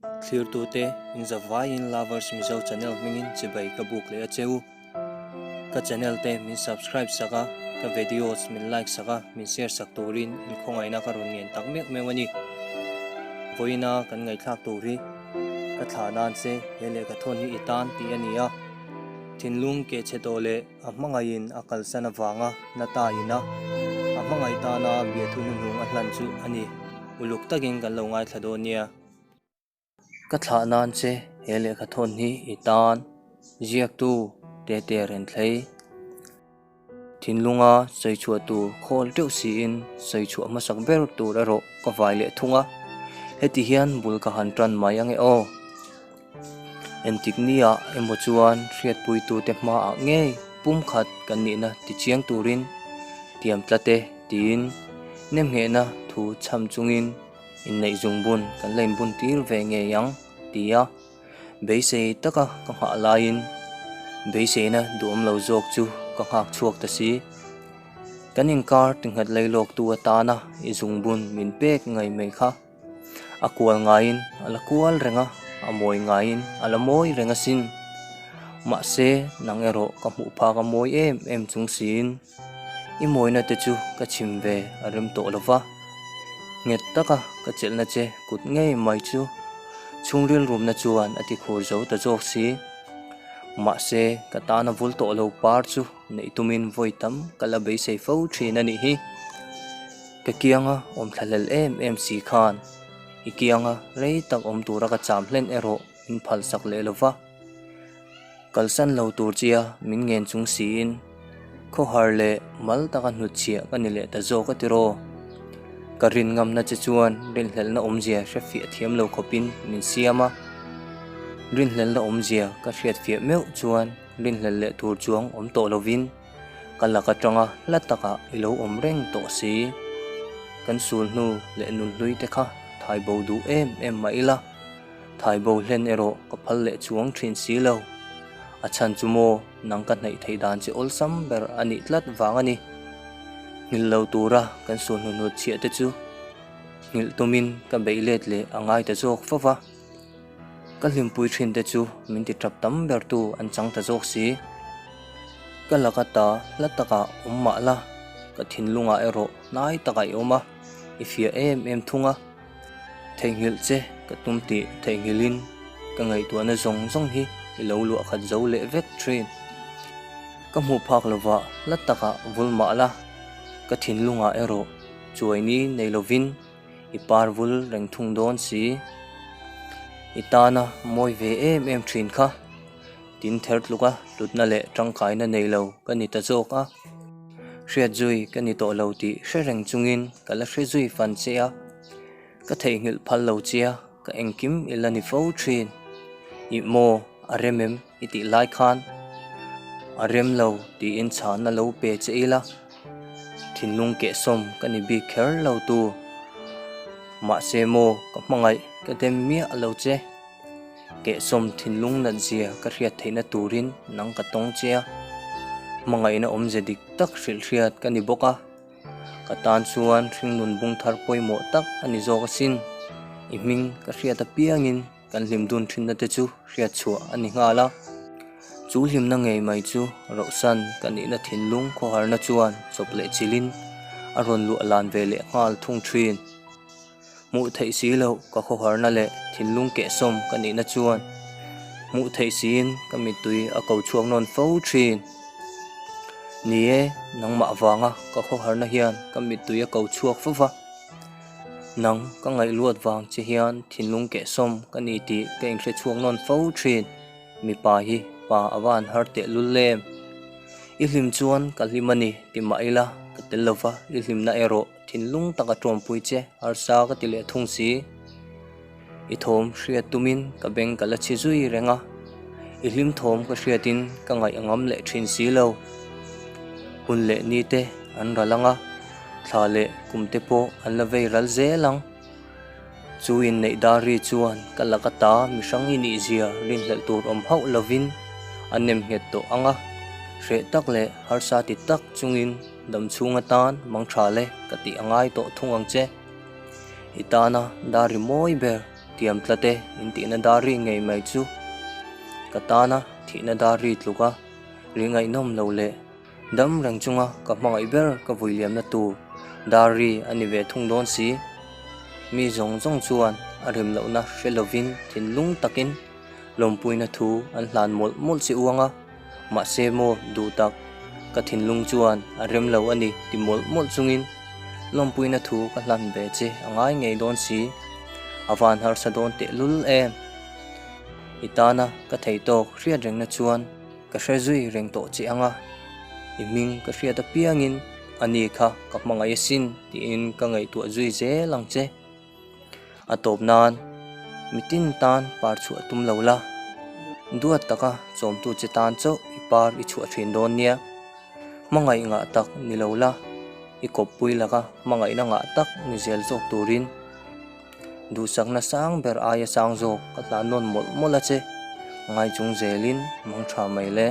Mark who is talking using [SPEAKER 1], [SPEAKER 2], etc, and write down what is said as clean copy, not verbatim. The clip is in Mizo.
[SPEAKER 1] Thlirtute, in zavaiin Lovers Mizo channel hmingin chibai ka buk leh a che u. Ka channel te min subscribe sak a, ka videos min like sak a, min share sak turin in khawngaihna ka rawn ngen tak meuh meuh a ni. Vawiina kan ngaihthlak tur hi ka thlah nan che he lehkha thawn hi i tan tih a ni a. Thinlung keh chhe tawh leh a hmangaihin a kalsan avanga na ta ina a hmangaih tana biathu hnuhnung a hlan chu a ni. Uluk takin kan lo ngaithla dawn nia. Ka thlah nan che he lehkha thawn hi i tan ziaktu Tete Renthlei thinlunga sawi chhuah tur khawl teuh siin sawi chhuah hmasak ber tur erawh ka vai leh thung a, heti hian bul ka han tan mai ange aw. Entik niah emaw chuan hriatpuitute hmaah ngei pumkhat kan nihna tichiang turin tiam tlat e tiin nemnghehna thu chham chungin inneih zungbun kan la inbun tir ve ngei ang ti a, beisei taka ka nghah laiin beiseina duhawm lo zawk chu ka nghak chhuak ta si. Kan inkar tinghat lailawktu atana i zungbun min pek ngei mai kha. A kual ngaiin a la kual reng a, a mawi ngaiin a la mawi reng asin. Mahse, nang erawh ka hmuh phak a mawi em em chung siin i mawina te chu ka chhim ve a rem tawh lo va. Nghet taka ka chelhna che kut ngei mai chu chhungril rumna chuan a ti khur zo ta zawk si. Mahse, ka tana vul tawh lo par chu neih tumin vawi tam ka la beisei fo thin a nih hi. Ka kianga awm thlahlel em em si khan i kianga rei tak awm tura ka cham hlen erawh min phalsak leh lo va. Kalsan lo tur chia min ngen chung siin khawhar leh mal taka hnutchhiah ka ni leh ta zawk a tiraw. Ka rin ngamna che chuan rinhlelhna awmzia hre fiah thiam lo khawpin min siam a. Rinhlelhna awmzia ka hriat fiah meuh chuan rinhlelh leh tur chuang awm tawh lovin Ka lak atanga hla takah i lo awm reng tawh si. Kan sul hnu leh nun hlui te kha thai bo duh em em mah ila, thai bo hlen erawh ka phal leh chuang thin si lo. A chhan chu maw nang ka hnaih theih dan che awlsam ber a nih tlat vang a ni. Nghilh lo tura kan sul hnu hnut chhiah te chu nghilh tumin ka beih let leh a ngai ta zawk fo va. Ka hlimpui thin te chu min ti tap tam ber tu an chang ta zawk si. Ka laka ta hla takah awm mah la, ka thinlungah erawh hnai takah i awm a, i fiah em em thung a. Theihnghilh che ka tum tih theihnghilhin ka ngaihtuahna zawng zawng hi i lo luah khat zo leh vek thin. Ka hmuh phak lovah hla takah vul mah la, ka thinlungah erawh chuaini nei lovin I par vul reng thung dawn si. I tana mawi ve em em thin kha. Tin ther tluka hlutna leh tangkaina nei lo ka ni ta zawk a. Hriat zui ka ni tawh lo tih hre reng chungin ka la hre zui fan che a. Ka theihnghilh phal lo che a, ka engkim i la ni fo thin. Ih maw a rem em i tih lai khan a rem lo tiin chhanna lo pe che ila. Thinlung kehsawm ka ni bik kher lo tu. Mahse maw ka hmangaih ka dem miah lo che. Kehsawm thinlung nat zia ka hriat theihna turin nang ka tawng che a. Hmangaihna awmze dik tak hrilh hriat ka ni bawk a. Ka tan chuan hringnun bung thar pawimawh tak a ni zawk asin. I hming ka hriat apiangin. Kan hlim dun thinna te chu hriat chhuah a ni nghal a, chu hlimna ngei mai chu Rohsan ka nihna thinlung khawharna chuan chawp leh chilhin a rawn luah lan ve leh nghal thung thin. Hmuh theih si loh ka khawharna leh thinlung kehsawm ka nihna chuan hmuh theih siin ka mittui a ko chhuak nawn fo thin. Ni e, nangmah vanga ka khawharna hian ka mittui a ko chhuak fo va. Nang ka ngaihluat vang che hian thinlung kehsawm ka ni tih ka inhre chhuak nawn fo thin. Mipa hi pa a va han har teh lul em. I hlim chuan ka hlim a ni ti mah ila ka tel lova i hlimna erawh thinlung taka tawmpui che harsa ka ti leh thung si. I thawm hriat tumin ka beng ka la chhi zui reng a, i hlim thawm ka hriatin ka ngaih a ngam leh thin si lo. Hun leh ni te an ral ang a, thla leh kum te pawh an la vei ral zel ang. Chu inneih dar ri chuan ka laka ta mihrang i nih zia rinhlelh tur awm hauh lovin a nem nghet tawh ang a, hreh tak leh harsa ti tak chungin dam chhung atan mang tha le ka tih a ngai tawh thung ang che. I tana dar ri mawi ber. Tiam tlat e in tihna dar ri ngei mai chu ka tana thihna dar ri tluk a, ri ngaihnawm lo leh dam reng chunga ka hmangaih ber ka vui liamna tur dar ri a ni ve thung dawn si. Mi zawng zawng chuan a rem lohna hre lovin thinlung takin lawmpuina thu an hlan mawlh mawlh che uang a, mahse maw duh tak, ka thinlung chuan a rem lo a ni ti mawlh mawlh chungin lawmpuina thu ka hlan ve che a ngai ngei dawn si, a van harsa dawn tehlul em? I tana ka thei tawk hriat rengna chuan ka hre zui reng tawh che ang a, i hming ka hriat apiangin a ni kha ka hmangaih asin tiin ka ngaihtuah zui zel ang che. A tawp nan mitin tan par chhuah tum lo la, duat taka chawmtu che tan chauh i par i chhuah thin dawn nia. Hmangaih ngah tak ni lo la, i kawppui laka hmangaihna ngah tak ni zel zawk turin duhsakna sang ber aia sang zawk ka hlan nawn mawlh mawlh a che, ngai chung zelin mang tha mai le.